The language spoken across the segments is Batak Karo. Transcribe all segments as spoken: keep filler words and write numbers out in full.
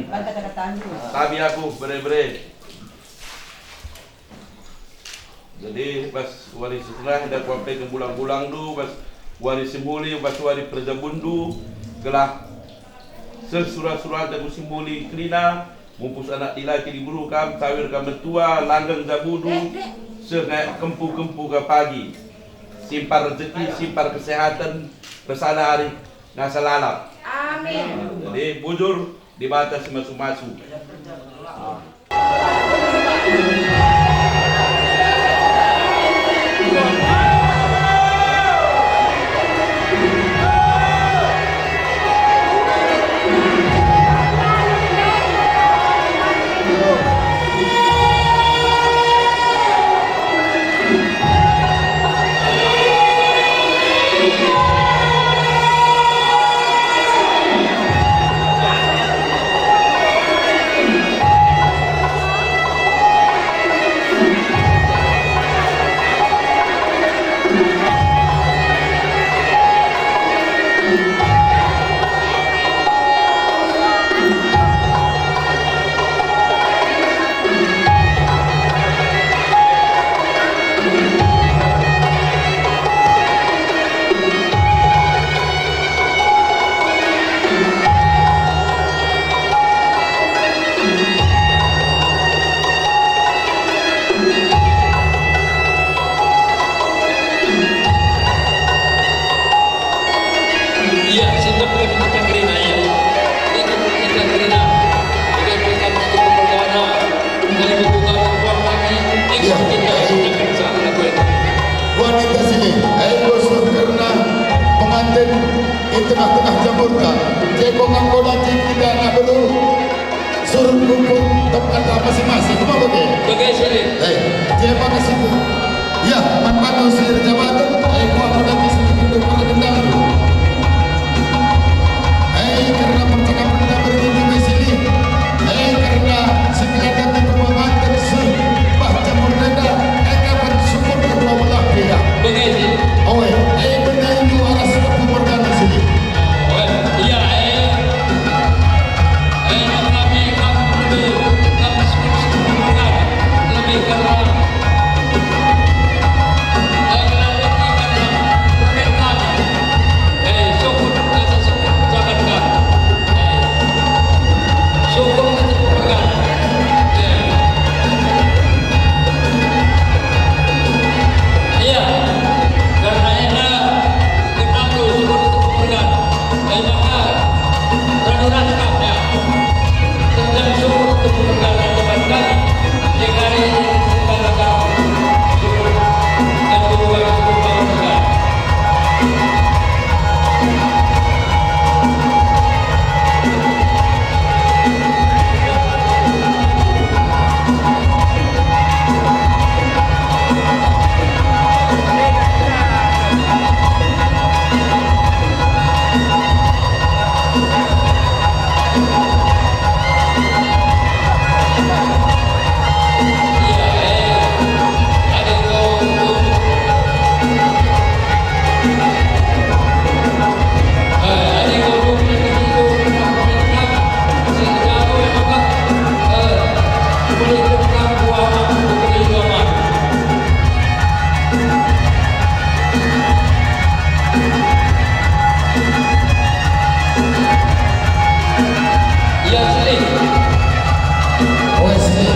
Kata-kata tandu. Tabi aku bere-bere. Jadi, bas wari si tengah, enda kuampeken bulang-bulangndu, bas wari si muli, bas wari perjabunndu, gelah seh sura-suranta ku si muli kerina, mupus anak dilaki diberu kam, tawir kam metua, langgeng jabundu, seh ngayak kempu-kempu ka pagi. Simpar rejeki, simpar kesehatan, ras sada ari ngasa lalap. Amin. Jadi, bujur, Dibata si masu-masu. Iya, sintepken kita kerina, iya. Ikut kita kerina. Ikut kita masuk ke perjalanan. Kali membuka ruang lagi, ikut kita sintepken saat lagu itu. Wanita sini, ayo bosok kerna pengantin di tengah-tengah jamurta. Ceko nganggo dati kita anak beru. Surut kumpul tempat masing-masing. Apa bage? Bage sini. Eh, terima kasih, Bu. Ya, man batu sini jabatan, eh, kuah pada kisah hidup para gendang. Eh, karena percakapan kita berminggu sini. Eh, karena sekian dati pemahaman sembah jamur nenda, eh, kapan syukur kedua belah pihak. Bage sini. Oh, eh, eh, benar itu arah seperti perdana sini. Oh, eh, iya, eh. Iya, karena enda kenal tu suruh itu pekerjaan. Terima kasih. Radu rasa, ya. Tentang suruh itu pekerjaan yang tepat kali. Jika ini sekarang suruh dan berubah suruh bangun negara. Iya, sini. Wes, sini.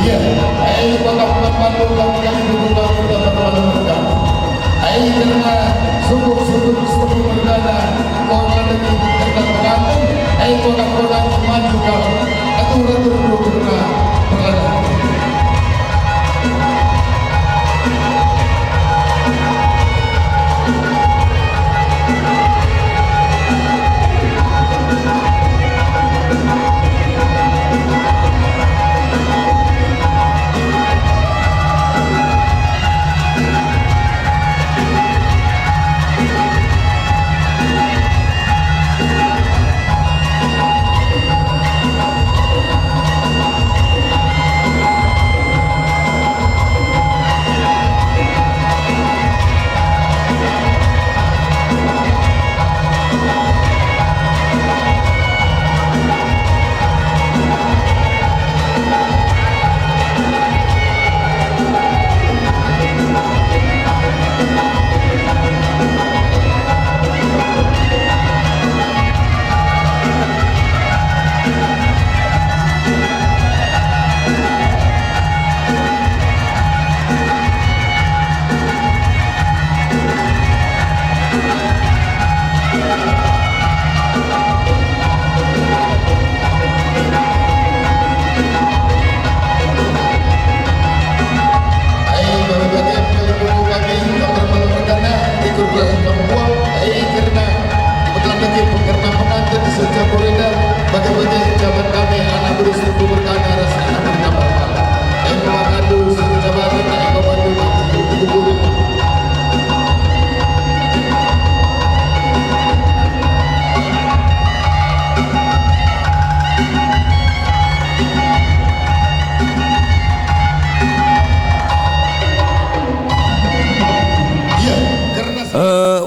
Iya. Ayo, bangga, bangga, bangga, bangga, bangga, bangga, bangga, bangga. Ayo, karena sungguh, sungguh, sungguh perdana, kau lagi karena pengantin, ayo, bangga, bangga, maju kau. Atur, atur, atur, atur, atur.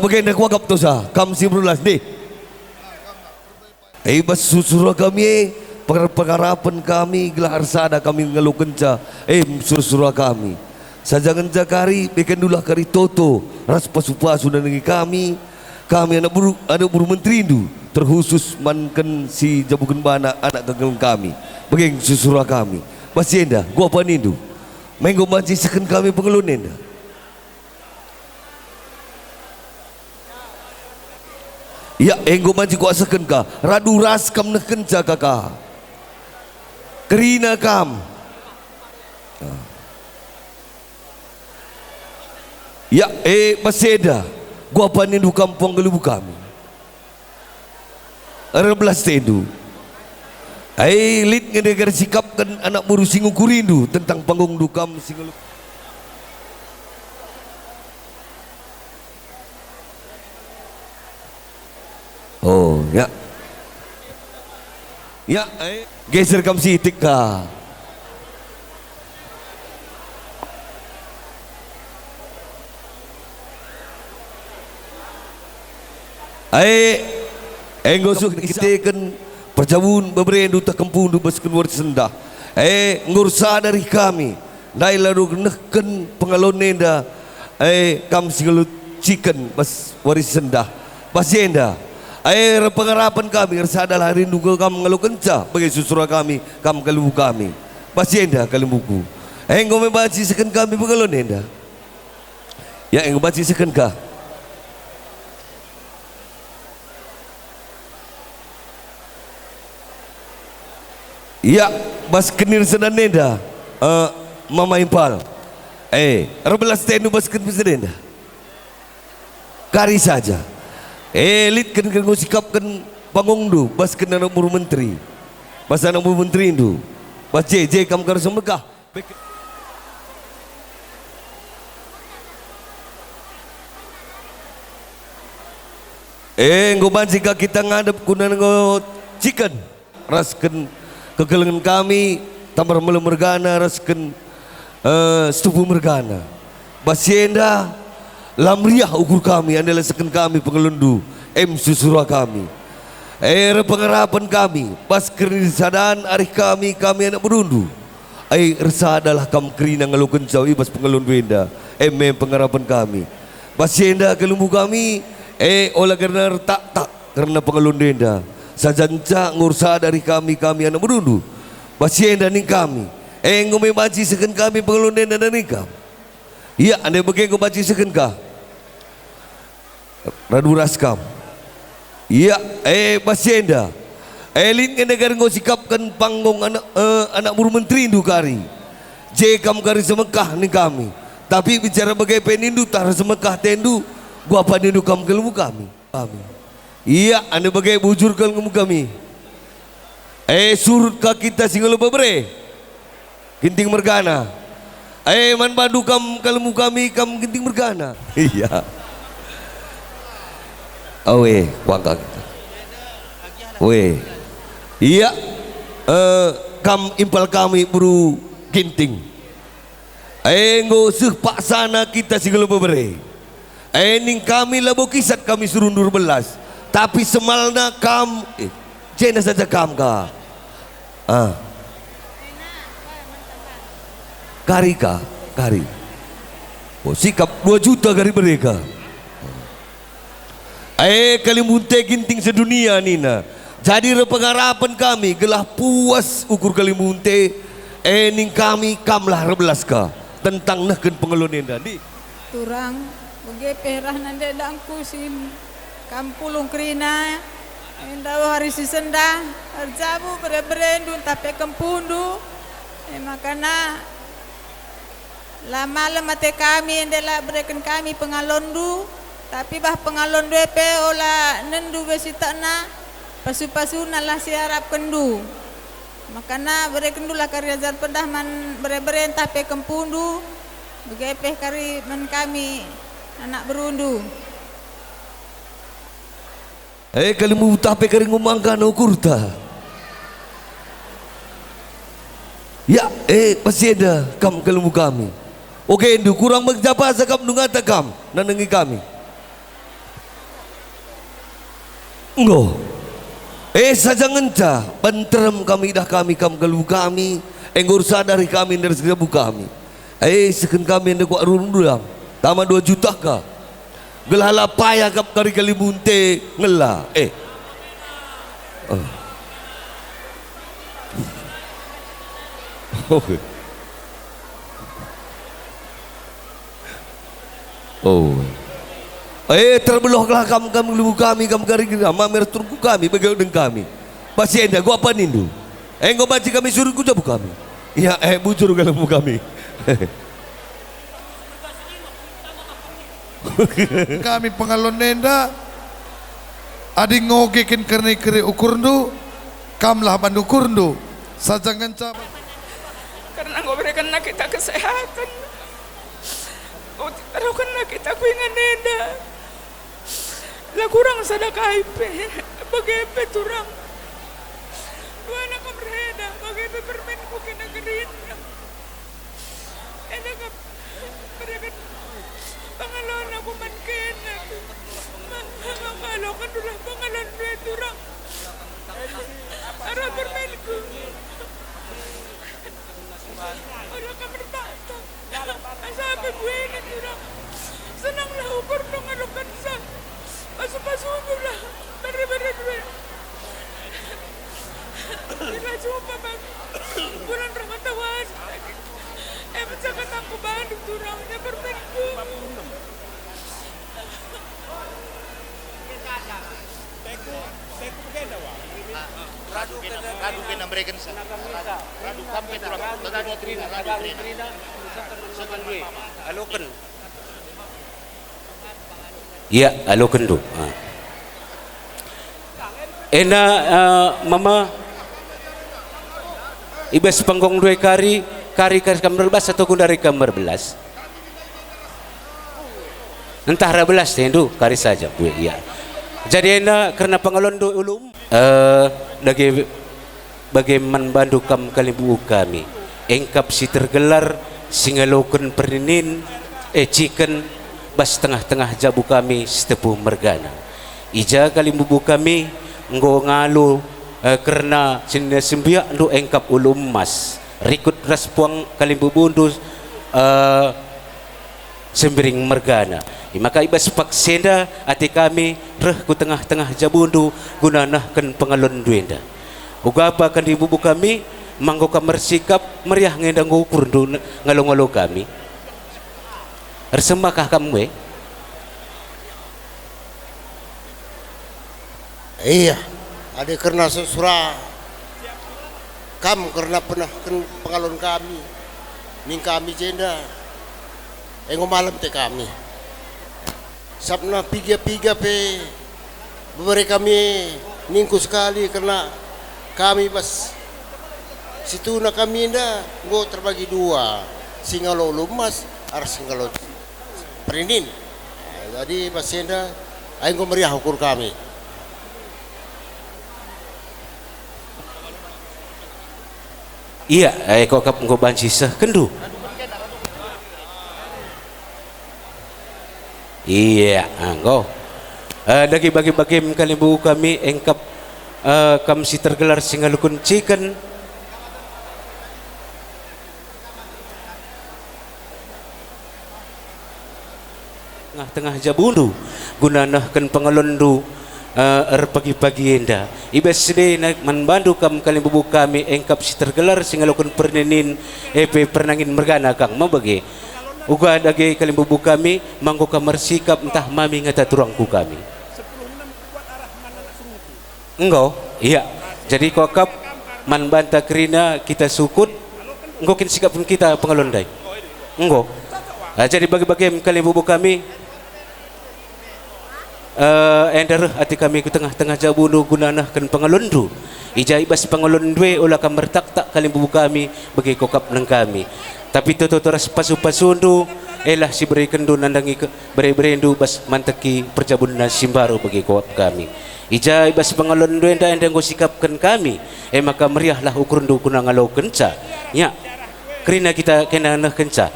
Bagenda kuakap tosa, kam si berbelas, deh. I bas sura-sura kami e, per-, pengarapen kami gelah ersada kami ngalokenca, e sura-sura kami. Saja ngenca kari, bekendulah kari toto ras pasu-pasu nandangi kami, kami anak beru, anak beru menterindu, terkhusus manken si jabuken bana anak kekelengen kami, bage sura-sura kami. Bas si enda, kuakap nindu, enggo banci sehken kami pengelun enda. Ya, enggo banci kuakap sehken ka, radu ras kam nehkenca ka ka. Kerina kam. Ya, e bas enda, kuakap nindu kam puang nggeluh kami. Erbelas tendu. Ai lit nge deger sikapken anak beru si ngukurindu tentang panggungndu kam si ngelu-, oh, ya. Ya, ai. Geser kam sitik ka. Ai, enggo seh kiniken perjabun beberendu tah kempundu bas wari sendah. Ai, enggo ersada arih kami, ndai la radu nehken pengalon enda. Ai, kam si ngaloken bas wari sendah. Bas si enda, ai, erpengarapen kami, ersadalah arindu enggo kam ngalokenca bage sura-sura kami, kam kalimbubu kami. Bas si enda kalimbubuku. Enggo me banci sehken kami pengalon enda. Ya, enggo banci sehken ka. Ya, bas kiniken sendah enda, eh, Mama Impal. Eh, erbelas tendu bas kiniken sendah enda. Kari saja. Eh, lit kin enggo sikapken pangungndu, bas kin anak beru menteri. Bas anak beru menterindu. Bas je, je kam kari semekah. Eh, enggo banci ka kita ngadep guna ngaloken ras kin kekelengen kami, Tambar Melem mergana, ras kin, eh, Situpu mergana. Bas si enda, la meriah ukur kami, enda la sehken kami pengalonndu, em sura-sura kami. Eh, erpengarapen kami, bas kinisadan arih kami, kami anak berundu. Ai, ersadalah kam kerina ngalokenca i bas pengalonndu enda, em me pengarapen kami. Bas si enda kalimbubu kami, e, ola kerna ertaktak kerna pengalonndu enda. Saja ngenca enggo ersada arih kami, kami anak berundu. Bas si enda ning kami, e, enggo me banci sehken kami pengalonndu enda nandangi kam. Ia, enda bage enggo banci sehken ka. Radu ras kam. Ia, e, bas si enda. E, lit nge deger enggo sikapken panggung anak, e, anak beru menterindu kari. Je kam kari semekah ning kami. Tapi bicara bage pe nindu tah ersemekah tendu, kuakap nindu kam kalimbubu kami. Kami. Ia, enda bage bujur kalimbubu kami. E, surut ka kita si ngalo bebere. Ginting mergana. E, man bandu kam kalimbubu kami, kam Ginting mergana. Ia. Awe, kuakap kita. We. Ia, e, kam impal kami beru Ginting. E, enggo seh paksana kita si ngalo bebere. E, ning kami labo kisat kami suruhndu erbelas, tapi semalna kam, eh, jenda saja kam ka. Ah. Kari ka, kari. Oh, sikap dua juta kari bere ka. E, kalimbubu nte Ginting sedunia nina. Jadi erpengarapen kami gelah puas ukur kalimbubu nte, e, ning kami kamlah erbelas ka tentang nehken pengalon enda. Ndi? Turang, bage pe reh nande dangku si kam pulung kerina, enda wari si sendah, erjabu bere-berendu ntah pe kempundu, e makana la malem ate kami enda la bereken kami pengalonndu, tapi bah pengalonndu e pe ola nenndu be si tekna, pasu-pasuna lah si arapkenndu. Makana berekendulah kari ajar pedah man bere-bere ntah pe kempundu, bage pe kari man kami anak berundu. E, kalimbubu tah pe kari ngumangkan ukurta. Ya, e, bas si enda kam kalimbubu kami. Oge, ndu kurang meja pasa kam ndungata kam, nandangi kami. Enggo. E saja ngenca, banterem kami idah kami kam kalimbubu kami, enggo ersadari kami ndaras jabu kami. E sehken kami enda kuak rurundang, tama dua juta ka. Gelah la paya kap kari kalimbubu nte ngela. Eh. Oh. Oke. Oh. Eh, terbeluhlah kam, kam kalimbubu kami, kam kari kira, mamer turku kami, bage deng kami. Pasi enda, gua apa nindu? Enggo banci kami suruh ku jabu kami. Ya, eh, bujur kalimbubu kami. Kami pengalon enda, adi ngoge kin kerne-kere ukurndu, kamlah bandu ukurndu. Saja ngenca. Karena enggo berekenna kita kesehatan. Taruhkenna kita ku ingan enda. La kurang sada kai pe, bage pe turang. Duana kam erheda, bage pe permenku kena gerinda. Enda kam bereken pengalon aku man kena. Ma-, maka aloken dulah pengalon dua turang. Arah permenku. Ola kam ertatap. Asa pe buena turang. Senanglah ukur nungalokenca. Pasu-pasulah. Bere-bere duit. Bila jumpa bang. Bulan Ramadan. Eh, menjaga tangku bandu turangnya permenku. Radu kena, radu kena mereken sa. Radu kam kena, radu kena, radu kena. Aloken. Iya, aloken tu. Ah. Ena, eh, mama, i bas panggung dua kari, kari, kari kam merbas atau gundari kam merbelas? Ntah ra belas tendu, kari saja, bue, iya. Jadi enda kerna pengalonndu ulu, eh, dage bage man bandu kam kalimbubu kami, engkap si tergelar si ngaloken perninin, eh, ciken, bas tengah-tengah jabu kami si tepuh mergana. I ja kalimbubu kami enggo ngalo, eh, kerna senina sembiakndu engkap ulu emas, rikut ras puang kalimbubundu, eh, Sembiring mergana. E maka i bas paksa enda ate kami reh ku tengah-tengah jabundu guna nehken pengalonndu enda. Uga pa kalimbubu kami, ma enggo kam ersikap meriah nge enda enggo ukurndu ne-, ngalo-ngalo kami? Ersemahkah kam nge? Ia, adi kerna sura kam kerna penehken pengalon kami, ning kami jenda, enggo malem te kami. Sabna piga-piga pe bebere kami ningku sekali kerna kami bas situhuna kami enda enggo terbagi dua, si ngalo ulu emas arah si ngalo perinin. Nah, jadi bas enda, ai enggo meriah ukur kami. Ia, ai kok enggo banci sehkenndu. Ia, enggo. Eh, dage bage-bagem kalimbubu kami engkap, eh, kam si tergelar si ngaloken ciken. Tengah-tengah jabundu, guna nehken pengalonndu, eh, erpagi-pagi enda. I bas si e nai man bandu kam kalimbubu kami engkap si tergelar si ngaloken perninin, e pe pernangin mergana kang me bage. Uga dage kalimbubu kami, ma enggo kam ersikap ntah mami ngata turangku kami. Enggo, ia. Jadi kuakap man banta kerina kita sukut, enggo kin sikap kita pengalon ndai? Enggo. Ah, jadi bage-bagem kalimbubu kami, eh, enda reh ate kami ku tengah-tengah jabundu guna nehken pengalonndu. I ja i bas pengalonndu e ola kam mertaktak kalimbubu kami bage kuakap neng kami. Tapi toto-toto ras pasu-pasundu, elah si berekenndu nandangi ke-, bere-berendu bas manteki perjabunna si mbaru bage kuakap kami. I ja i bas pengalonndu enda, enda enggo sikapken kami, e maka meriahlah ukurndu guna ngalokenca. Nya, kerina kita kena nehkenca.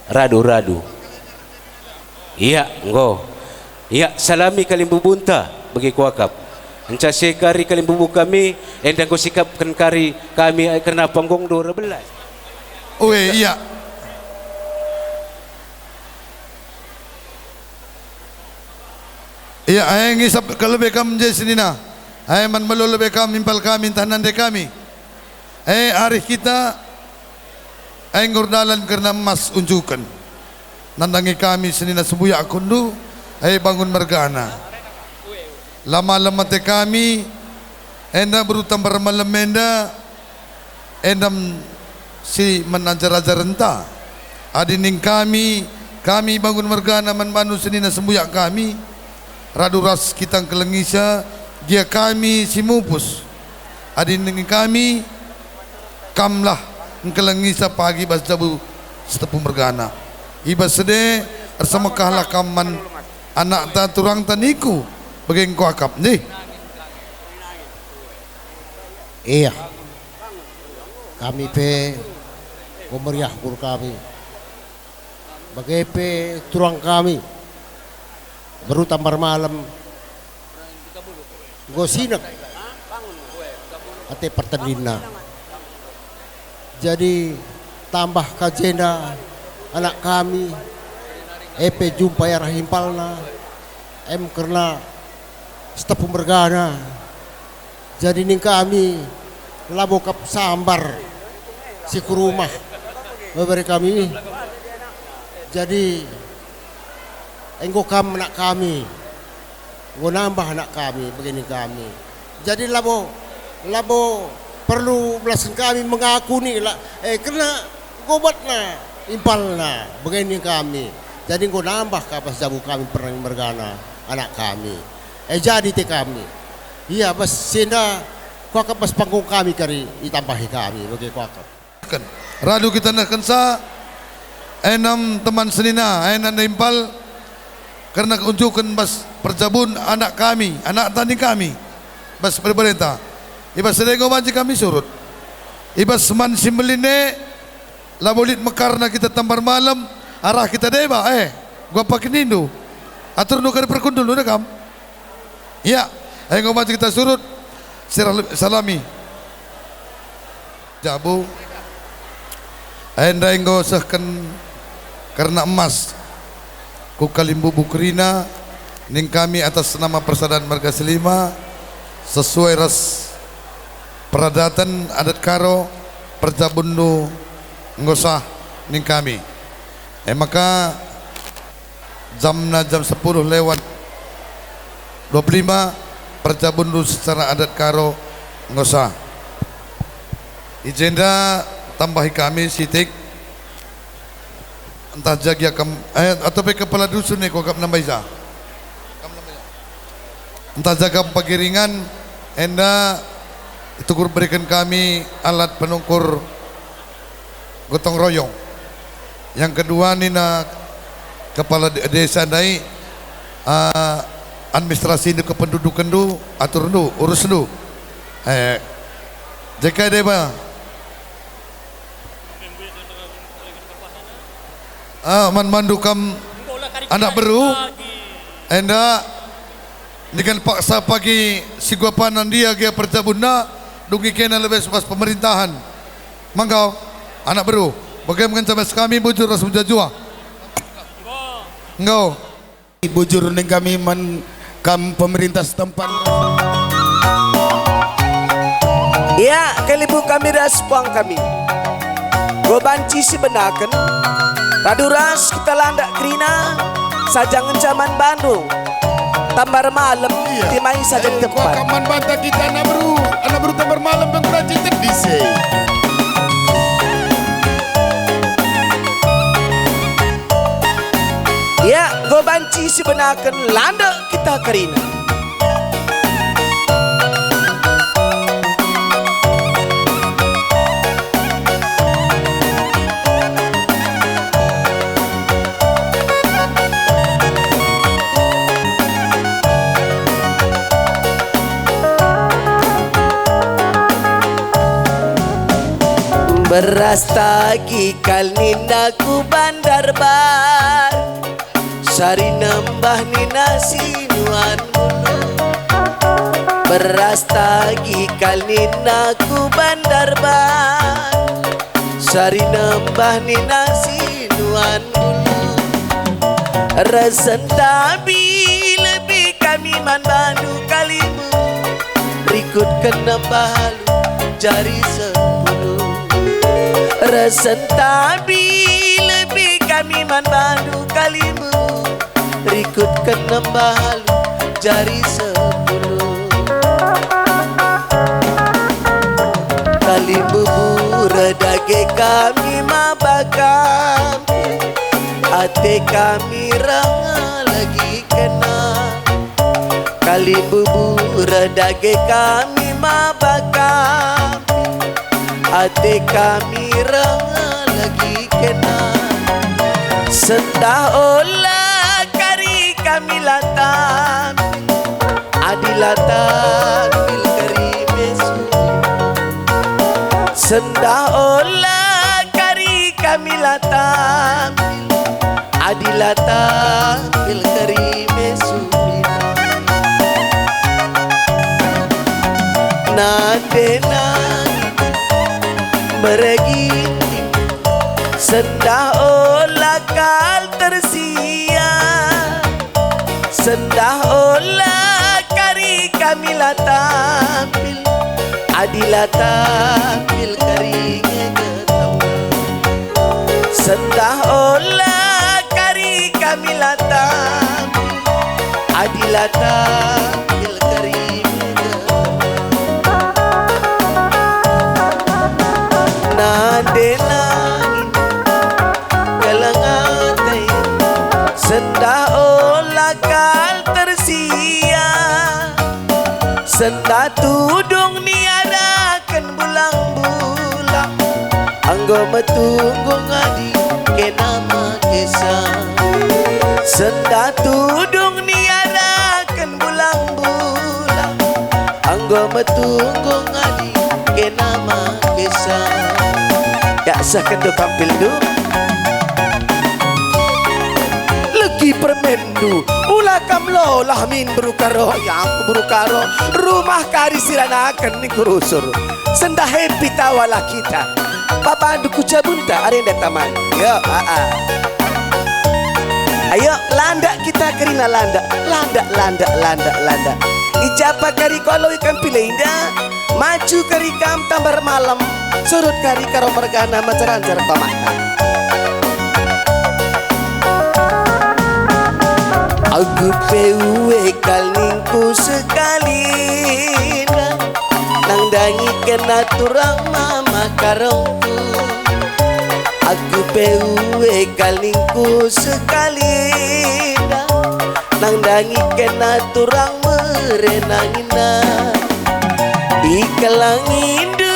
Radu-radu. Ia, enggo. Ia, salami kalimbubunta bagi kuakap. Enca seh kari kalimbubu kami, enda enggo sikapken kari kami kerna panggung dua belas. Ue, ia. Ia, ae ngisap ke lebe kam je senina. Ae man melo lebe kam impal kami ntah nande kami. Ae arih kita, ae enggo erdalan kerna emas unjuken. Nandangi kami senina sembuyak kundu, ae bangun mergana. La malem ate kami, enda beru tambar malem enda, enda me si man ajar-ajarenta. Adi ning kami, kami bangun mergana man bandu senina sembuyak kami, radu ras kita engkelengisa, gia kami si mupus. Adi ning kami, kamlah engkelengisa pagi bas jabu Sitepu mergana. I bas sede ersemekahlah kam man anakta turangta niku, bage enggo akap, ndih. Ia, kami pe enggo meriah ukur kami, bage pe turang kami, beru tambar malem enggo sinek ate pertendinna. Jadi tambah ka jenda anak kami, e pe jumpa arah impalna, em kerna Sitepu mergana. Jadi ning kami labo kap sambar si ku rumah bebere kami. Jadi enggo kam anak kami, enggo nambah anak kami, bage ning kami. Jadi labo, labo perlu belasen kami mengaku ni la, eh, kerna enggo batna impalna, bage ning kami. Jadi enggo nambah ka bas jabu kami perang mergana anak kami. Eh, jadi te kami. Ia bas si enda kuakap bas panggung kami kari itambahi kami, bage kuakap. Radu kita nehkensa, enam teman senina, enam impal, kerna unjuken bas perjabun anak kami, anak tani kami, bas bere-berenta. I bas sede enggo banci kami surut. I bas man si mbelin e, labo lit mekarna kita tambar malem, arah kita deba, eh, guapa kinindu. Aturndu kari perkundulndu kam. Ia, enggo banci kita surut, sirah le-, salami. Jabu. Enda enggo sehken kerna emas ku kalimbubu kerina, ning kami atas nama Persaudaraan Marga Selima, sesuai ras peradaten adat Karo, perjabunndu enggo sah ning kami. E maka, jamna jam sepuluh lewat dua puluh lima, perjabunndu secara adat Karo enggo sah. I jenda tambahi kami sitik, ntah jaga kam, eh, atau pe kepala dusun e kuakap nambahi sa. Ntah jaga pagiringan, enda itukur beriken kami alat penungkur gotong royong. Yang kedua nina kepala de-, desa ndai, ah, administrasindu kependudukenndu, aturndu, urusndu. Eh, J K deba. Ah, man mandu kam anak beru, enda niken paksa pagi si guapana ndia gia perjabunna, dungi kena lebe bas pemerintahan. Manggau, anak beru, bage ngenca bas kami bujur ras mejuah-juah. Enggo. Bujur ning kami man kam pemerintah setempat. Ya, kalimbubu kami ras puang kami. Enggo banci sibenaken, radu ras kita landak kerina, saja ngenca man bandu. Tambar malem, iya, timai saja. Eh, tempat. Kuakap man banta kita anak beru, anak beru tambar malem bang beraci tedis e. Ya, enggo banci sibenaken landak kita kerina. Beras tagi kal nina ku Bandarbar, Sari nembah nina si nuan ngulu, beras tagi kal nina ku Bandar Ban. Sari nembah nina si nuan ngulu, resen tabi lebe kami man bandu kalimbubu, rikutken nembah alu jari sepuluh. Resen tabi lebe kami man bandu kalimbubu, rikutken nembah alu jari sepuluh. Kalimbubu reh dage kami maba kami, ate kami reh ngalegi kena. Kalimbubu reh dage kami maba kami, ate kami reh ngalegi kena. Sendah ola kari kami la tampil, adi la tampil kari mesu. Sendah ola kari kami la tampil, adi la tampil kari mesu. Nande nai beregi sendah ola kal tersia. Sendah ola kari kami la tampil, adi la tampil kari nge ketawa. Sendah ola kari kami la tampil, adi la tampil kari nge ketawa. Nande nai keleng ate, sendah ola kal tersia. Sendah tudung niadaken bulang-bulang, enggo metunggung adi kena makesa. Sendah tudung niadaken bulang-bulang, enggo metunggung adi kena makesa. Ya, sehkenndu kampilndu. Legi permenndu, ula kam lolah min beru Karo, ya aku beru Karo, rumah kari siranaken ningku rusur. Sendah happy tawalah kita. Papandu ku jabunta arenda taman. Yo, aa. Ayo, landak kita kerina landak. Landak, landak, landak, landak. I ja pe kari ku aloi kampil enda. Maju kari kam tambar malem. Surut kari Karo mergana mejeranjar pamahta. Aku pe ue kal ningku sekalina. Nang dangi kena turang mama karongku. Aku pe ue kal ningku sekalina. Nang dangi kena turang mere nangina. Ikelangindu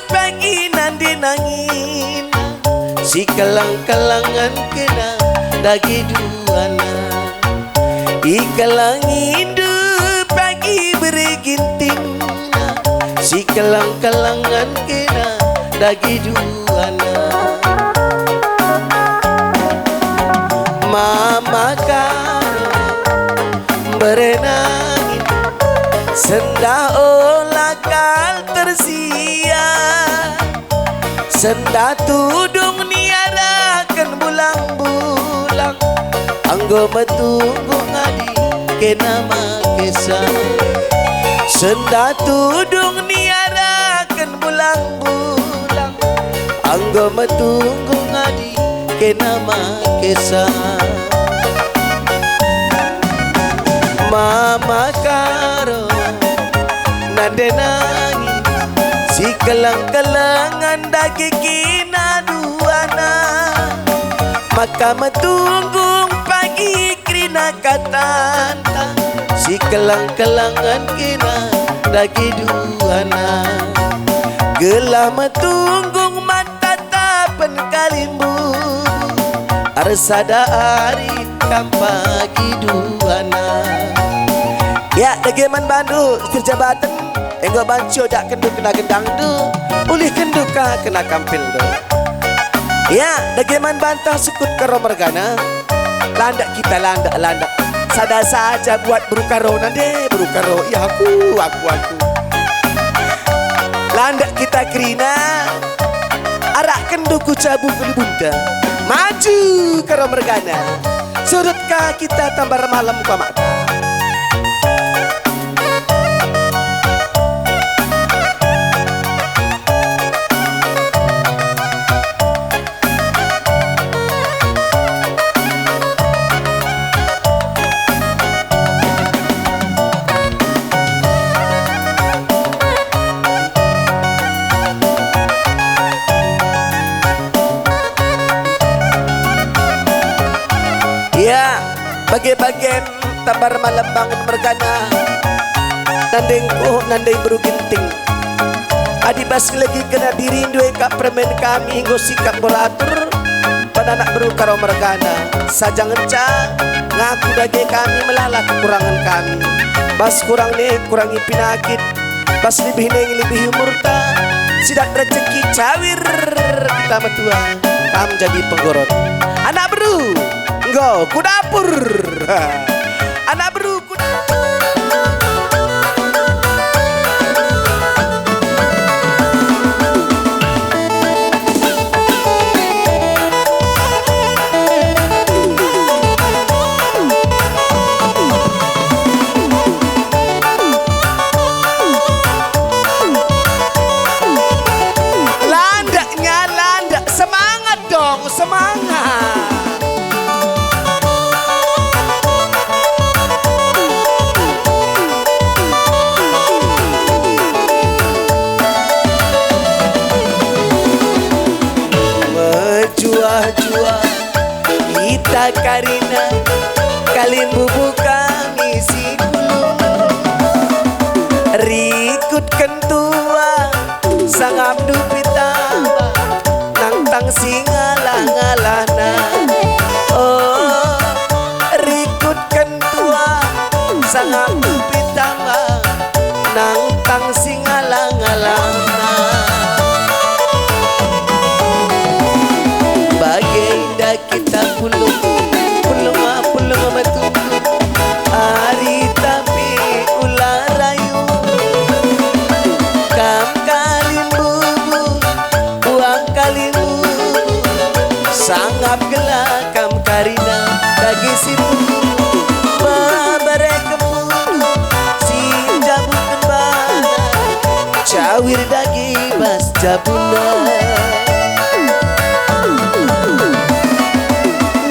pagi nande nangina. Sikelang-kelangan kena dage duana. Ikelangindu pagi bere gintingna, sikelang-kelangan kena dage duana. Mama Karo, berenangin, sendah ola kal tersia. Sendah tudung niadaken bulang-bulang, enggo metunggung adi kena makesa. Sendah tudung niadaken bulang-bulang, enggo metunggung adi kena makesa. Mama Karo, nande nangi, sikelang-kelangan dage kena duana. Maka metunggung pagi kerina katanta, sikelang-kelangan kena dage duana. Gelah metunggung man tatapen kalimbubu, ersada ari kam pagi duana. Ya, dage man bandu si erjabaten, enggo banci odakkenndu kena gendangndu, ulihkenndu ka kena kampilndu. Ya, dage man banta sukut Karo mergana. Landak kita, landak, landak. Sada saja buat beru Karo, nande beru Karo. Ya aku, aku, aku. Landak kita kerina. Arahken duku cabu kelibunta. Maju Karo mergana. Surut ka kita tambar malem ku amak. Ya, bage-bage. Tambar malem bangun mergana, nandengku, nandeng beru Ginting. Adi bas ngelegi kena dirindu e kap permen kami enggo sikap beratur, pan anak beru Karo mergana. Saja ngenca ngaku dage kami melala kekurangen kami. Bas kurang ne kurangi pinakit, bas lebih ne ngelebihi umurta, sidat rejeki cawir kita metua, kam jadi penggorot. Anak beru, enggo ku dapur. Anak beru ku dapur. Landaknya, landak. Semangat dong, semangat. Mejuah-juah kita karina kalimbubu kami si pulung. Rikutken tua sangap dupi tamba nangtang si ngalah-ngalahna. Oh, rikutken tua sangap dupi tamba nangtang si ngalah-ngalahna. Bage enda kita pulung, pulung, pulung metuku, ari tapi ula rayu. Kam kalimbubu, buang kalimbubu, sangap gelah kam karina dage si pulung, bebere kempu si njabutken bana, cawir dage bas jabuna.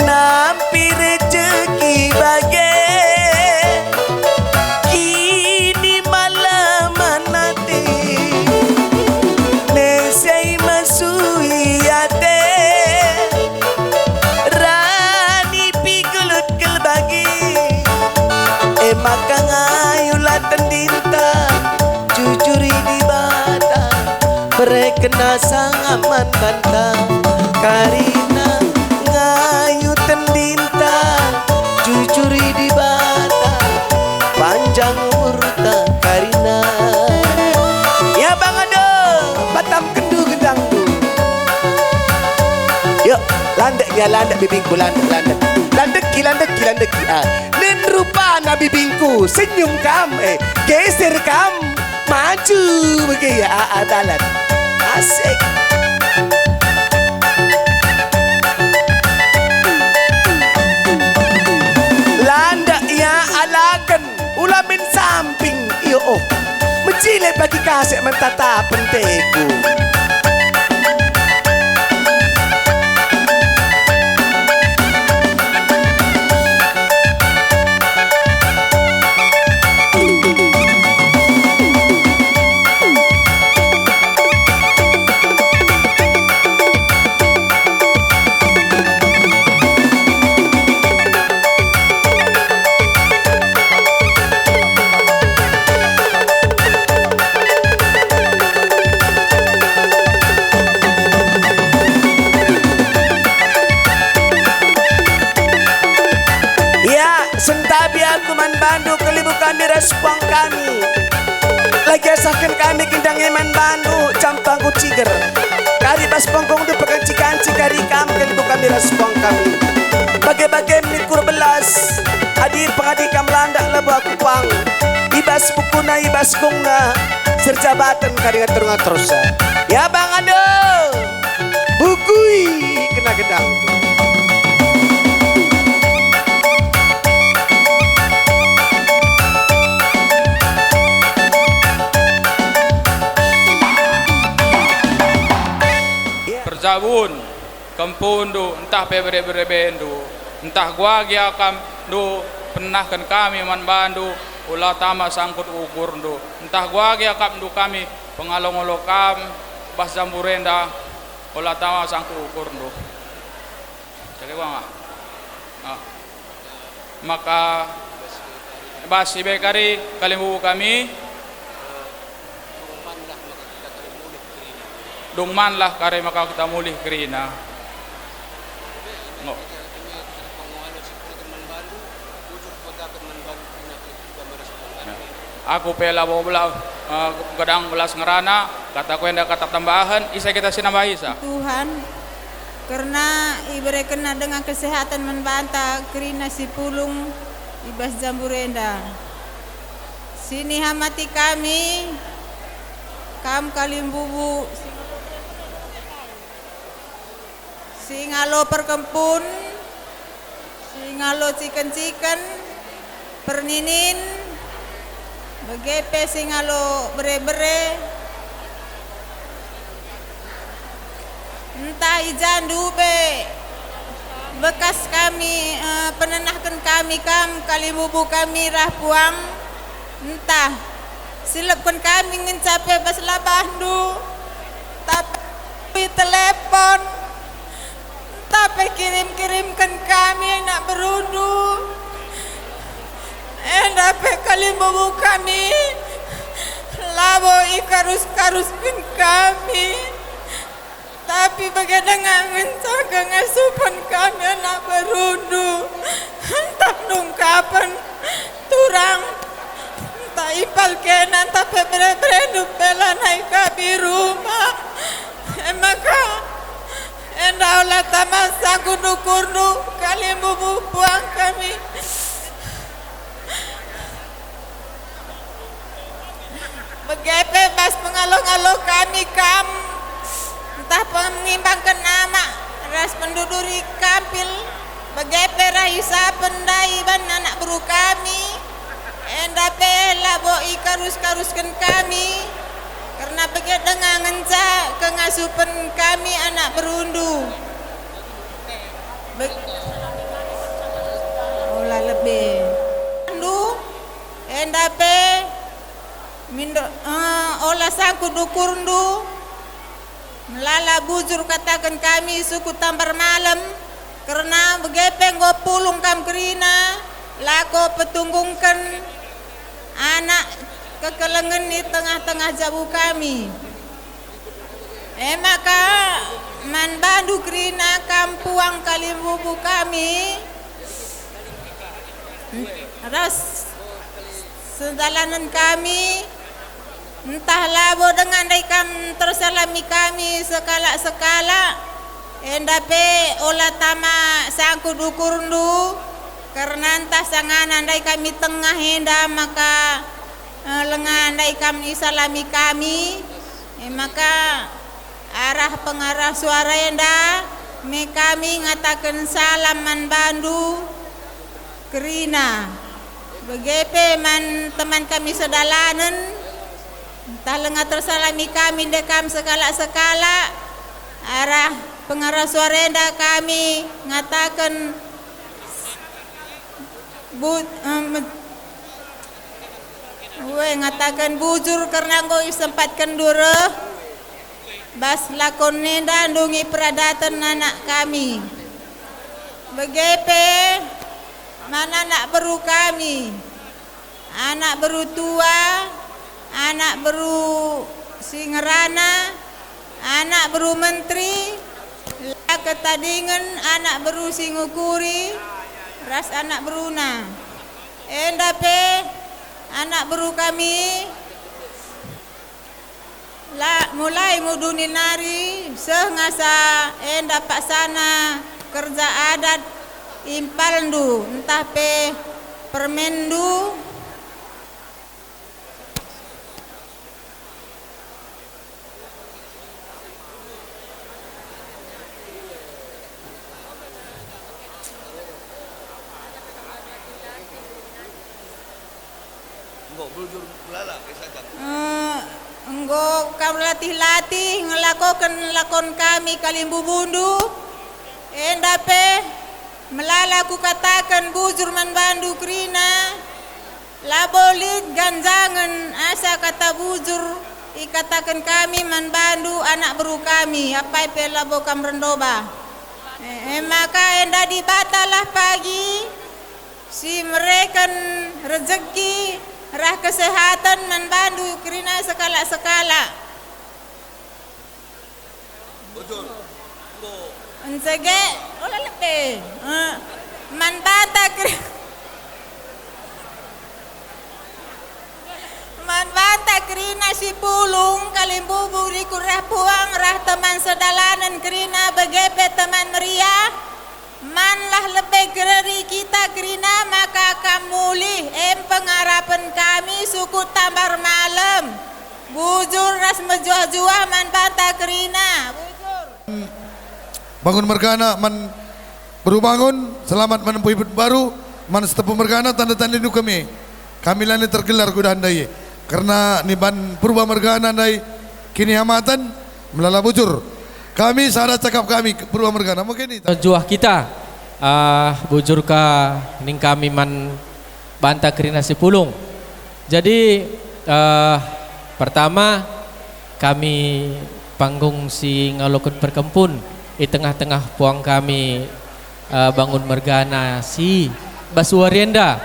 Nampi rejeki bage, kini malemen ate, nesei mesui ate, rani pigulut kal bagi, e maka ngayulah tendinta. Jujuri Dibata, bereken asa ngaman banta. Karina ngayu tendinta, jujuri Dibata, panjang umurta karina. Ya bangado, batam kendu gendangku. Yuk, landek ya landek bibingku, landek, landek. Landeki, landeki, landeki. Ah, nin rupana bibingku, senyum kam, eh, geser kam. Maju bage ia, aa, dalan. Asik. Landak ia alaken, ula min samping, iyo, oh. Mejile bagi kasek mentatapen teku. Ya, sentabi aku man bandu, kelibu kami ras puang kami. Lagi asahken kami gendang e man bandu, campangku ciger. Kari bas pongkongndu pekanci-kanci kari kam, kelibu kami ras puang kami. Bage-bage min Pengadi kam landak labo aku pang, i bas bukuna, i bas gungna, serjabaten kari ngatur-ngatursa. Ya, Bang Ando, bukui kena gedang. Perjabun. Kempundu, ntah pe bere-berebendu, ntah guagia akapndu penenahken kami man bandu, ola tama sangkut ukurndu, ntah guagia akapndu kami pengalo-ngalo kam bas jambur enda, ola tama sangkut ukurndu. Jadi, uang ah. Ah. Maka bas ibe kari kalimbubu kami, dung manlah kari maka kita mulih kerina. Ngo. Aku pe labo bela-, eh, gedang belas ngerana, kataku enda kata tambahen, ise kita si nambahisa. Tuhan, kerna iberekenNa denga kesehatan man banta kerina si pulung i bas jambur enda. Sinihamati kami, kam kalimbubu, si ngalo perkempun, si ngalo ciken-ciken, perninin, bage pe si ngalo bere-bere, ntah i ja ndube bekas kami, eh, penenahken kami kam kalimbubu kami rah puang, ntah silepken kami ngenca pe bas labahndu, tapi telepon, ntah pe kirim-kirimken kami anak berundu, enda pe kalimbubu kami labo ikarus-karusken kami. Tapi bage denga ngenca kengasupen kami anak berundu, ntah nungkapen turang, ntah ipal kena, ntah pe bere-berendu pe lanai kami rumah. E maka, enda ola tama sangkut ukurndu kalimbubu puang kami. Bage pe bas pengalo-ngalo kami kam, ntah pengimbangken amak ras penduduri kampil, bage pe rah isapen ndai ban anak beru kami, enda pe labo ikarus-karusken kami, kerna bage denga ngenca kengasupen kami anak berundu. Be-, ola lebe. Ndu, enda pe, mindo, eh, ola sangkut ukurndu, melala bujur kataken kami suku Tambar Malem, kerna bage pe enggo pulung kam kerina, lako petunggungken anak kekelengen i tengah-tengah jabu kami. E maka man bandu kerina kam puang kalimbubu kami, ras sedalanen kami, ntah labo denga ndai kam tersalami kami sekalak-sekalak, enda pe ola tama sangkut ukurndu, kerna ntah sangana ndai kami tengah enda maka, eh, lenga ndai kam isalami kami, e maka arah pengarah suara enda me kami ngataken salam man bandu kerina. Bage pe man teman kami sedalanen, ntah lenga tersalami kami ndai kam sekalak-sekalak, arah pengarah suara enda kami ngataken bu-, em, Ue, ngataken bujur kerna enggo isempatkenndu reh bas lakon enda ndungi peradaten anak kami. Bage pe man anak beru kami, anak beru tua, anak beru si ngerana, anak beru menteri, la ketadingen anak beru si ngukuri ras anak beruna. Enda pe anak beru kami, la, mulai muduni nari seh ngasa enda paksana kerja adat impalndu, ntah pe Permendu. Enggo bujur melala, eh, saja. Eh, enggo kam latih-latih ngelakoken lakon kami kalimbubundu, enda pe melala kukataken bujur man bandu kerina, labo lit ganjangen asa kata bujur ikataken kami man bandu anak beru kami, apai pe labo kam rendoba. E, e maka enda Dibatalah pagi si mereken rejeki rah kesehaten man bandu kerina sekalak-sekalak. Bujur. Enggo. Ncege, ola lebe. Eh, man banta keri-, man banta kerina si pulung, kalimbubung, rikut rah puang, rah teman sedalanen kerina, bage pe teman meriah. Manlah lebe gereri kita kerina maka kam mulih, em pengarapen kami suku Tambar Malem. Bujur ras mejuah-juah man banta kerina. Bujur. Bangun mergana man beru Bangun, selamat menempuh hidup baru, man Setepu mergana tanda-tanda rindu kami. Kami lanai tergelar kuda ndai, kerna niban Purba mergana ndai kinihamaten, melala bujur. Kami sada cakap kami, Purba mergana, mungkin ita. Juah kita, ah, bujur ka ning kami man banta kerina si pulung. Jadi, eh, pertama, kami panggung si ngaloken perkempun i tengah-tengah puang kami, eh, Bangun mergana si bas wari enda,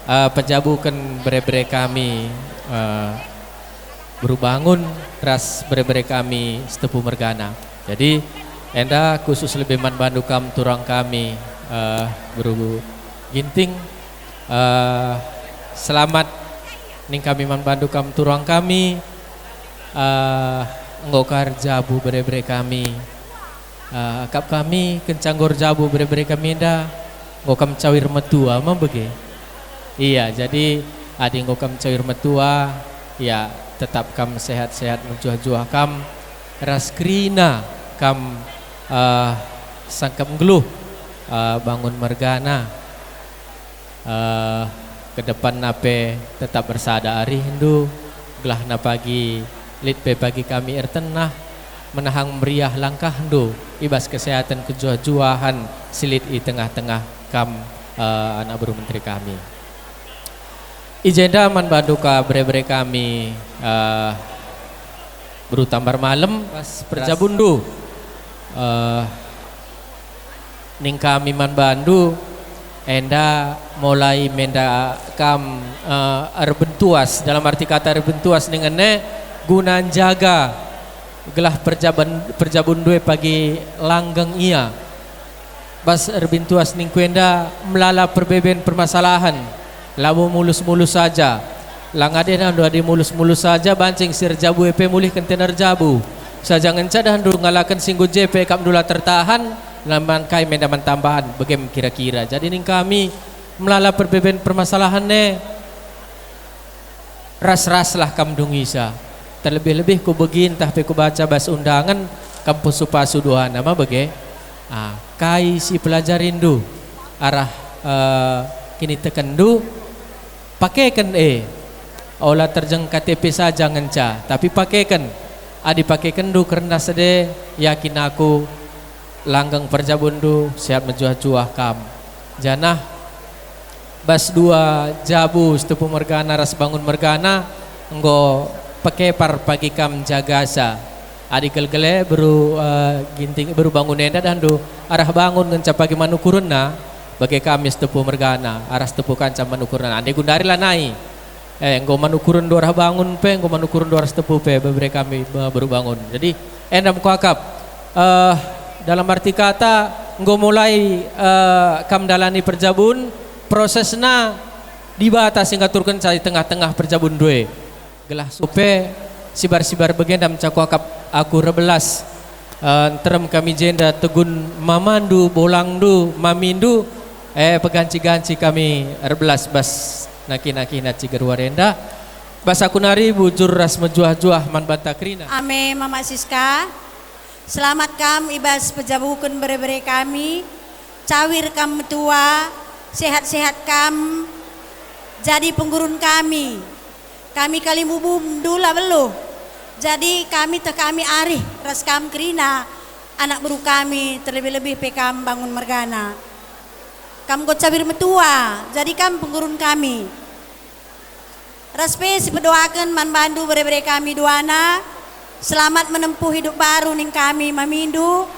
eh, pejabuken bere-bere kami, eh, beru Bangun ras bere-bere kami Setepu mergana. Jadi, enda khusus lebe man bandu kam turang kami, eh, beru Ginting, Eh, selamat ning kami man bandu kam turang kami. Eh, enggo ka erjabu bere-bere kami. Eh, akap kami kenca enggo erjabu bere-bere kami enda, enggo kam cawir metua me bage. Iya, jadi adi enggo kam cawir metua, ya tetap kam sehat-sehat, mejuah-juah kam, ras kerina kam, eh, sangkep nggeluh, eh, Bangun mergana. Eh, ke depanna pe tetap ersada arihndu, gelahna pagi lit pe pagi kami ertenah, menahang meriah langkahndu i bas kesehaten kejuah-juahen si lit i tengah-tengah kam, eh, anak beru menteri kami. I jenda man bandu ka bere-bere kami, eh, beru Tambar Malem, ras perjabundu, eh, ning kami man bandu, enda mulai menda kam, eh, erbentuas, dalam arti kata erbentuas ningen e guna njaga gelah perjaban-, perjabundu e pagi langgeng ia. Bas erbintuas ningku enda melala perbeben permasalahen, labo mulus-mulus saja. Langa deh dahndu adi mulus-mulus saja, banci si erjabu e pe mulihken tena erjabu. Saja ngenca dahndu ngalaken si enggo je pe akapndu la tertahan, la man kai menda man tambahan, begem kira-kira. Jadi ning kami melala perbeben permasalahen e. Ras-raslah kam dungisa. Terlebih-lebih kubegi ntah pe kubaca bas undangen kam pasu-pasu duana ma bage. Ah, kai si pelajarindu arah, eh, kinitekenndu, pakeken e. Ola terjeng K T P saja ngenca, tapi pakeken. Adi pakekenndu kerna sede, yakin aku langgeng perjabundu, sehat mejuah-juah kam. Janah bas dua jabu Setepu mergana ras Bangun mergana enggo pekepar pagi kam jagasa. Adi gelgele beru, eh, Ginting, beru Bangun enda dahndu arah Bangun ngenca pagi man ukurenna, bage kami Setepu mergana arah Setepu kanca man ukurenna. Ande gundari lanai. Eh, enggo man ukurenndu arah Bangun pe, enggo man ukurenndu arah Setepu pe, bebere kami, eh, beru Bangun. Jadi, enda me kuakap, eh, dalam arti kata, enggo mulai, eh, kam dalani perjabun, prosesna Dibata si ngaturkenca i tengah-tengah perjabunndu e. Gelah supe, sibar-sibar bagenda me kuakap aku erbelas, eh, nterem kami jenda tegun mamandu, bolangndu, mamindu, Eh, peganci-ganci kami erbelas bas naki-nakina ciger wari enda. Bas aku nari bujur ras mejuah-juah man banta kerina. Ame, Mama Siska. Selamat kam i bas pejabuken bere-bere kami. Cawir kam metua, sehat-sehat kam jadi penggurun kami. Kami kalimbubundu la beluh. Jadi kami teh kami arih ras kam kerina, anak beru kami, terlebih-lebih pe kam bangun mergana. Kam enggo cawir metua, jadi kam penggurun kami. Ras pe sipedoaken man bandu bere-bere kami duana, selamat menempuh hidup baru ning kami mamindu,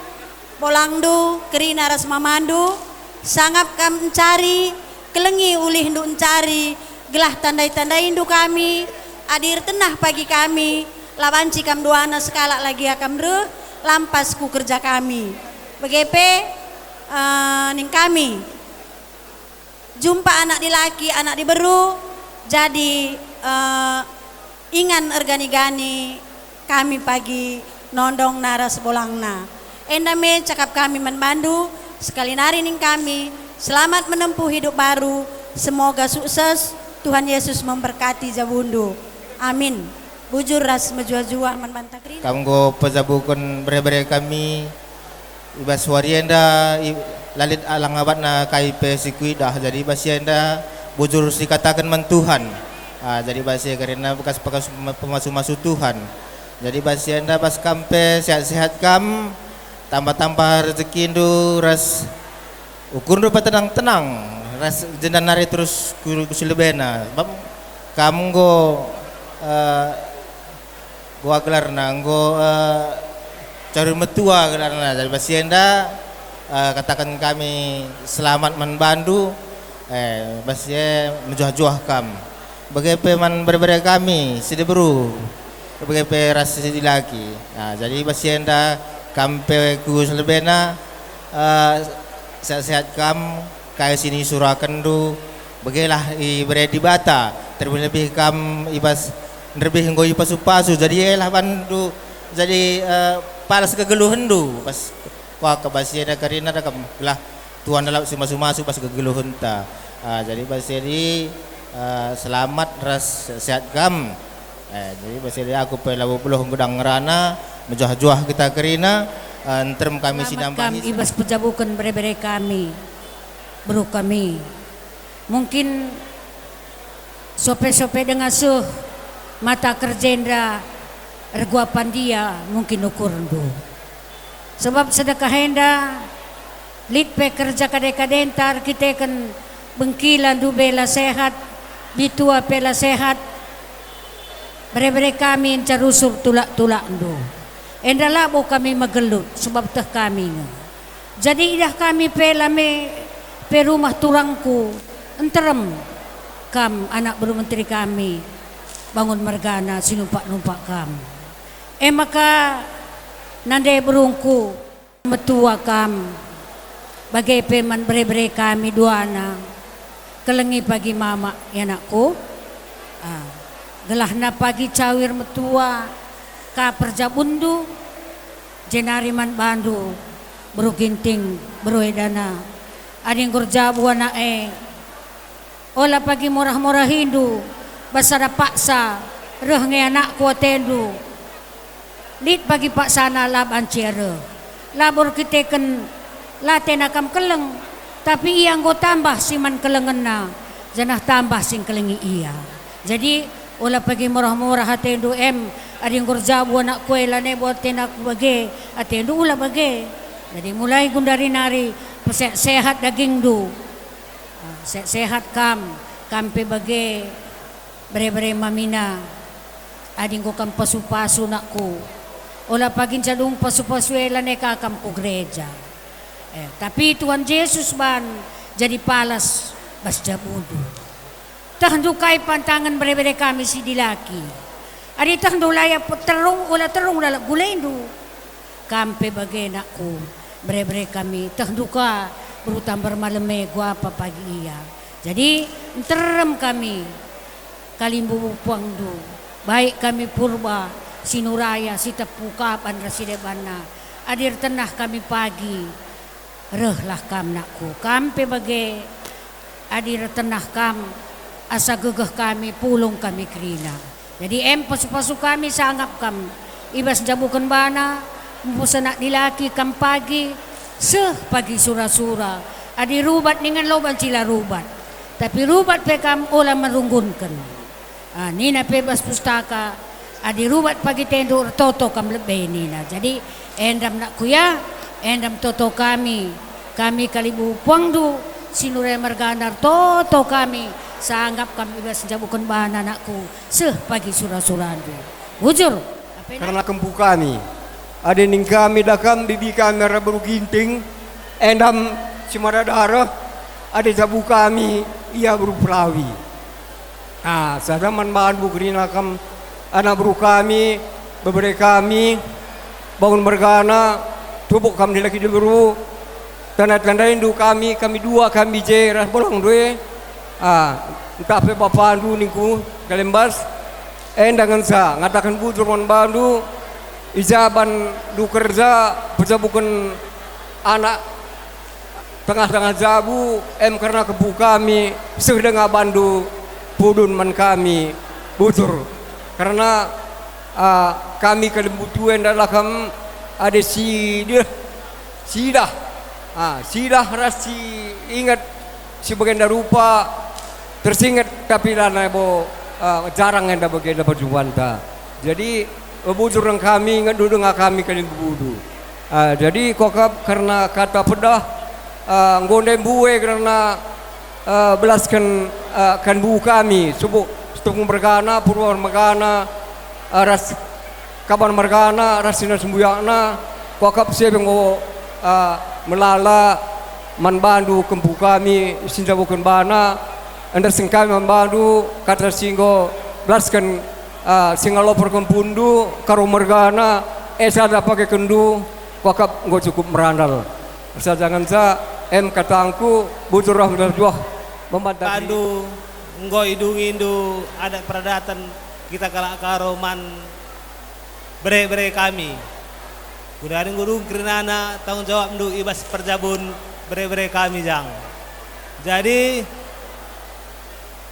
bolangndu, kerina ras mamandu, sangap kam encari, kelengi ulihndu encari, gelah tandai-tandaindu kami, adi ertenah pagi kami, la banci kam duana sekalak lagi akam reh, lampas ku kerja kami. Bage pe, eh, ning kami, jumpa anak dilaki, anak diberu, jadi, eh, ingan ergani-gani kami pagi nondong nara sebolangna. Enda me cakap kami man bandu, sekali nari ning kami, selamat menempuh hidup baru, semoga sukses, Tuhan Yesus memberkati jabundu. Amin. Bujur ras mejuah-juah man banta kerina. Kam enggo pejabuken bere-bere kami, i bas wari enda, i, la lit alang abatna kai pe si kuidah, jadi bas enda bujur sikataken man Tuhan. Ah, jadi bas e kerina bekas-bekas pemasu-masu Tuhan. Jadi bas enda bas kam pe sehat-sehat kam, tambah-tambah rezekindu ras ukurndu petenang-tenang, ras jenda nari terus ku, ku si lebena. Bab kam enggo, eh, Gua gelarna enggo, eh, cawir metua gelarna. Jadi bas enda, eh, kataken kami selamat man bandu, eh, bas e mejuah-juah kam. Bage pe man bere-bere kami, si diberu, bage pe ras si dilaki. Nah, jadi bas enda kam pe ku si lebena, eh, sehat-sehat kam, kai si nisurakenndu, begelah ibere Dibata, terlebih-lebih kam i bas nderbih enggo ipasu-pasu, jadi elah bandu jadi, eh, palas kegeluhenndu, pas kuakap bas enda kerina da kam, gelah Tuhan lalap si masu-masu bas kegeluhenta. Ah, jadi bas enda, eh, selamat ras sehat kam. Eh, jadi bas enda aku pe labo beluh nggedang ngerana, mejuah-juah kita kerina, eh, nterem kami si nambahi. Selamat kam i bas pejabuken bere-bere kami, beru kami. Mungkin sope-sope denga seh mata kerja enda erguapan dia mungkin ukurndu. Sebab sedekah enda lit pe kerja kade-kadenta erkiteken bengkila ndube la sehat, bitua pe la sehat, bere-bere kami nca rusur tulak-tulakndu. Enda labo kami megelut, sebab teh kami nge. Jadi idah kami pe la me pe rumah turangku, nterem kam anak beru menteri kami, bangun mergana si numpak-numpak kam. E maka nande berungku, metua kam, bage pe man bere-bere kami duana, kelengi pagi mamak, ya anakku. Ah, gelahna pagi cawir metua ka perjabunndu, jenari man bandu, beru Ginting, beru Edana, adi enggo erjabu anak e, ola pagi morah-morahindu, bas sada paksa reh nge anakku atendu. Lit pagi paksana la banci reh. Labo erkiteken la tena kam keleng, tapi ia enggo tambah si man kelengenna, janah tambah si ngkelengi ia. Jadi, ola pagi morah-morah atendu em, adi enggo erjabu anakku e lanai bo atenaku bage, atendu ula bage. Jadi, mulai gundari nari, pesehat-sehat dagingndu. Ah, sehat-sehat kam, kam pe bage, bere-bere mamina. Adi enggo kam pasu-pasu nakku, ola pagi nca dung pasu-pasu e lanai ka kam ku gereja. Eh, tapi Tuhan Jesus ban jadi palas bas jabundu. Tehndu kai pantangen bere-bere kami si dilaki. Adi tehndu la ia peterung, ola terung lalap gulendu. Kam pe bage nakku, bere-bere kami, tehndu ka beru Tambar Malem e guapa pagi ia. Jadi, nterem kami, kalimbubu puangndu, baik kami Purba, Sinuraya, Sitepu, Kaban ras si debanna, adi ertenah kami pagi, Rehlah kam, nakku, kam pe bage, adi ertenah kam, asa gegeh kami, pulung kami kerina. Jadi em pasu-pasu kami, sangap kam i bas njabuken bana, mupus anak dilaki kam pagi, seh pagi sura-sura. Adi rubat ningen lo banci la rubat. Tapi rubat pe kam ola merunggunken. Ah, nina pe bas pustaka, "Adi rubat pagi tendu ertoto kam lebe," nina. Jadi, endam nakku ya, endam toto kami, kami kalimbubu puangndu, si nure mergana ertoto kami, sangap kam i bas njabuken bana, nakku, seh pagi sura-surandu. Bujur. Apa nina? Kerna kempu kami. Adi ning kami da kam, bibi kami arah beru Ginting, endam si mada dareh, adi jabu kami ia beru Perawi. Ah, sada man bandu kerina kam, anak beru kami, bebere kami, bangun mergana, tubuk kam dilaki diberu, tanda-tandaindu kami, kami dua kami je ras belangndu e. Ah, ntah pe bapandu ningku, Kalembas, enda ngenca ngataken bujur man bandu, i ja bandu kerja, pejabuken anak tengah-tengah jabu, em kerna kempu kami seh denga bandu pudun man kami bujur. Kerna, ah, kami kalimbubu enda la kam adi si, deh, sidah, ah, sidah ras si inget si bagenda rupa tersinget, tapi lanai bo, ah, jarang enda bagenda perjumpanta. Jadi, eh, bujur nang kami, ngendu denga kami kalimbubu. Ah, jadi kuakap kerna kata pedah, ah, enggo ndai mbue kerna, ah, belasken, ah, kalimbubu kami, subuk Setunggung mergana, Purwa mergana, ah, ras Kaban mergana, ras sina sembuyakna, kuakap si enggo, ah, melala man bandu kempu kami si njabuken bana, endersen kami man bandu kata si enggo belasken, ah, si ngaloper kempundu, Karo mergana, e sada pagekenndu, kuakap enggo cukup merandal. Ersaja ngenca, em katangku, bujur ras mejuah-juah membantah diri. Bandu enggo idungindu adat peradaten kita kalak Karo man bere-bere kami. Gundari enggo dung kerinana tanggung jawabndu i bas perjabun bere-bere kami, Jang. Jadi,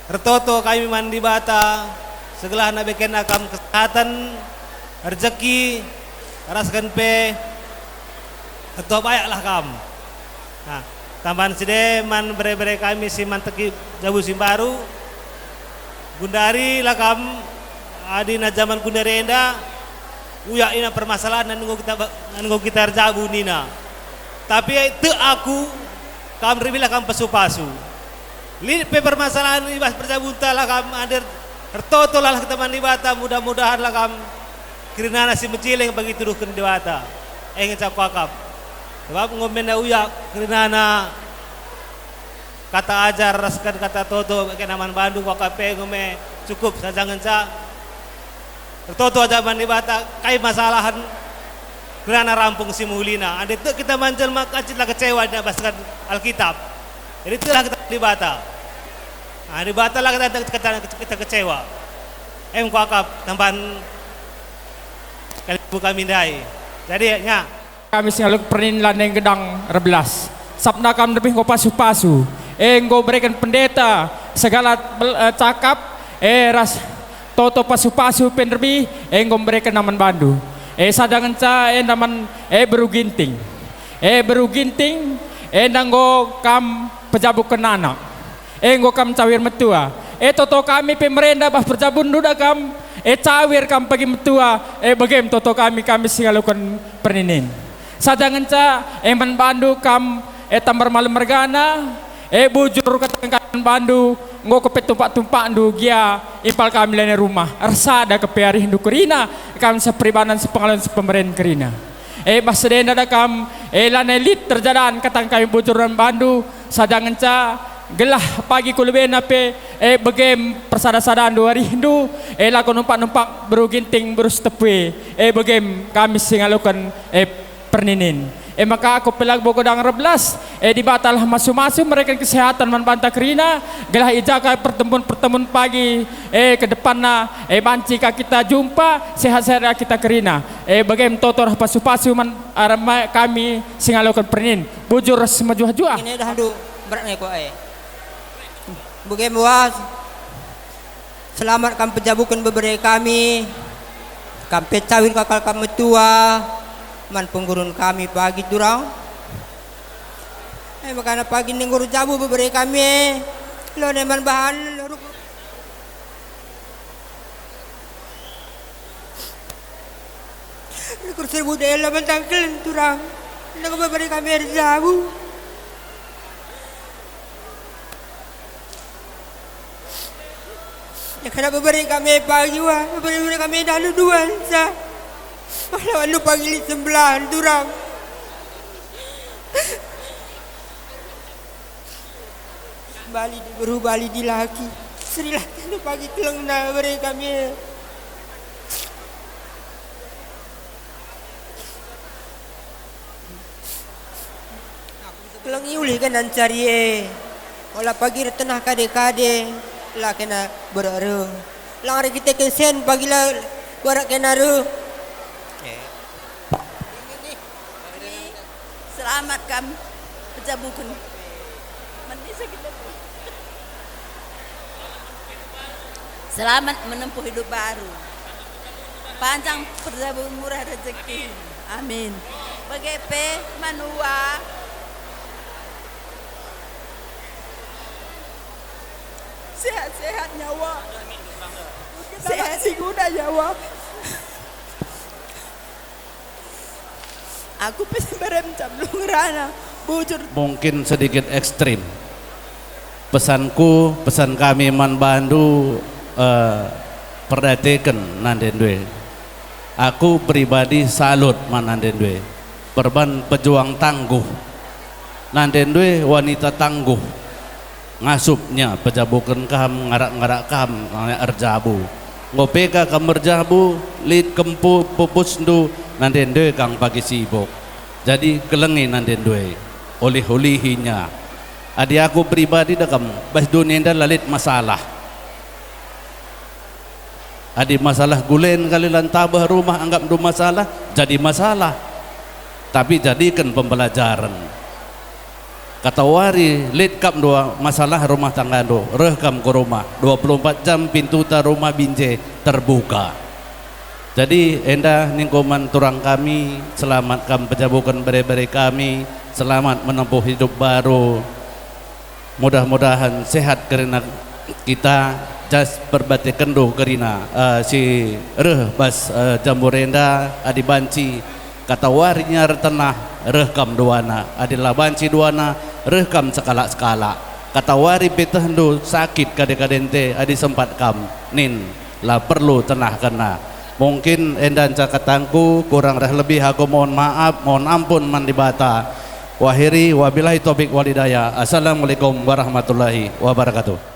ertoto kami man Dibata, segelahna bekenna kam kesehatan, rejeki, rasken pe ertoto bayaklah kam. Nah, tambahan si de man bere-bere kami si man teki jabu si mbaru, gundari la kam, adina jaman gundari enda, uyak nina permasalahen enggo kita ba-, enggo kita erjabu nina. Tapi tek aku, kam erbilah kam pasu-pasu. Lit pe permasalahen i bas perjabunta la kam, ander ertotolah kita man Dibata, mudah-mudahan la kam kerinana si mejileng bagi tuduhken Dibata. E ngenca kuakap. Sebab enggo menda uyak kerinana kata ajar ras kan kata toto kena man bandu, kuakap pe enggo me cukup saja ngenca. Ertoto aja man Dibata, kai masalahen kerana rampung si mehulina. Adi tek kita man jelma, kancit la kecewa i bas Alkitab. Jadi teklah kita man Dibata. Nah, Dibata la kita, kita, kita, kita kecewa. Em kuakap tambahan kalimbubu kami ndai. Jadi, nya. Kami si ngaloken pernin lanai gedang erbelas. Sabap kam ndai enggo pasu-pasu. E enggo mereken pendeta segala bel-, eh, cakap, e ras toto pasu-pasu pe ndai enggo mereken man bandu. E sada ngenca enda man, e beru Ginting. E beru Ginting, enda enggo kam pejabuken anak. E enggo kam cawir metua. E toto kami pe merenda bas perjabunndu da kam. E cawir kam pagi metua, e bagem toto kami, kami si ngaloken perninin. Sada ngenca, e man bandu kam, e tambar malem mergana, e bujur kataken bandu, enggo kepe tumpak-tumpakndu gia impal kami lanai rumah. Ersada kepe arihndu kerina, kam seperibanan, sepengaloen, sepemeren kerina. E bas si enda da kam, e lanai lit terjadan kataken kami bujur man bandu, sada ngenca gelah pagi ku lebena pe, e bagem persada-sadandu arihndu, e lako numpak-numpak beru Ginting beru Sitepu e, e bagem kami si ngaloken, e perninin. E maka aku pe labo godang erbelas, e Dibata lah masu-masu mereken kesehatan man banta kerina, gelah i ja ka pertemuan-pertemuan pagi, e ke depanna, e banci ka kita jumpa, sehat-sehat kita kerina. E bage me toto ras pasu-pasu man arah ma-, kami si ngaloken pernin. Bujur ras mejuah-juah. Ini dah ndu berat ni ku, eh. Bage me was. Selamat kam pejabuken bebere kami. Kam pe cawir kakal kam metua man penggurun kami pagi turang. Eh, makana pagi ningguru jabu bebere kami. Lo ne man bahan. Nukur serbu dela bantang kelen turang. Nang bebere kami erjabu. Ya kada bebere kami pagi wa, bebere kami dalu duan sa. Malah anu pagi lit sembelahan turang. Bali diberu, bali dilaki. Serilah tanu pagi kelengna bere kami. Keleng iulih kan ancari e. Ola pagi ertenah kade-kade. La kena berek reh. Lang erkiteken sen pagi la warak kena reh. Selamat kam pejabuken. Mending sakit hati. Selamat menempuh hidup baru. Panjang perjabuken, murah rezeki. Amin. Bage pe man uak. Sehat-sehat nyawa. Sehat si guna nyawa. Aku pe si mberem jam ngerana, bujur. Mungkin sedikit ekstrim. Pesanku, pesan kami man bandu, eh, perdateken nande ndue. Aku pribadi salut man nande ndue. Perban pejuang tangguh. Nande ndue wanita tangguh. Ngasupnya pejabuken kam, ngarak-ngarak kam, erjabu. Enggo pe ka kam erjabu, lit kempu pupusndu, nande ndue kam pagi sibuk. Jadi kelengi nande ndue, ulih-ulihinya. Adi aku pribadi da kam, bas doni enda la lit masalah. Adi masalah gulen kali la ntabeh rumah anggapndu masalah, jadi masalah. Tapi jadiken pembelajaren. Katawari lit kap ndua masalah rumah tanggandu, reh kam ku rumah, dua puluh empat jam pintuta rumah binje terbuka. Jadi enda ningku man turang kami, selamat kam pejabuken bere-bere kami, selamat menempuh hidup baru. Mudah-mudahan sehat kerina kita, jas perbatekenndu kerina, eh, si reh bas, eh, jambur enda, adi banci katawarinya ertenah, reh kam duana, adi la banci duana, reh kam sekalak-sekalak. Katawari pe tehndu sakit kade-kadente, adi sempat kam, nin. La perlu tenahkenna. Mungkin enda nca katangku, kurang reh lebih aku mohon maaf, mohon ampun man Dibata. Wakhiri, wabillahi taufik wal hidayah. Assalamualaikum warahmatullahi wabarakatuh.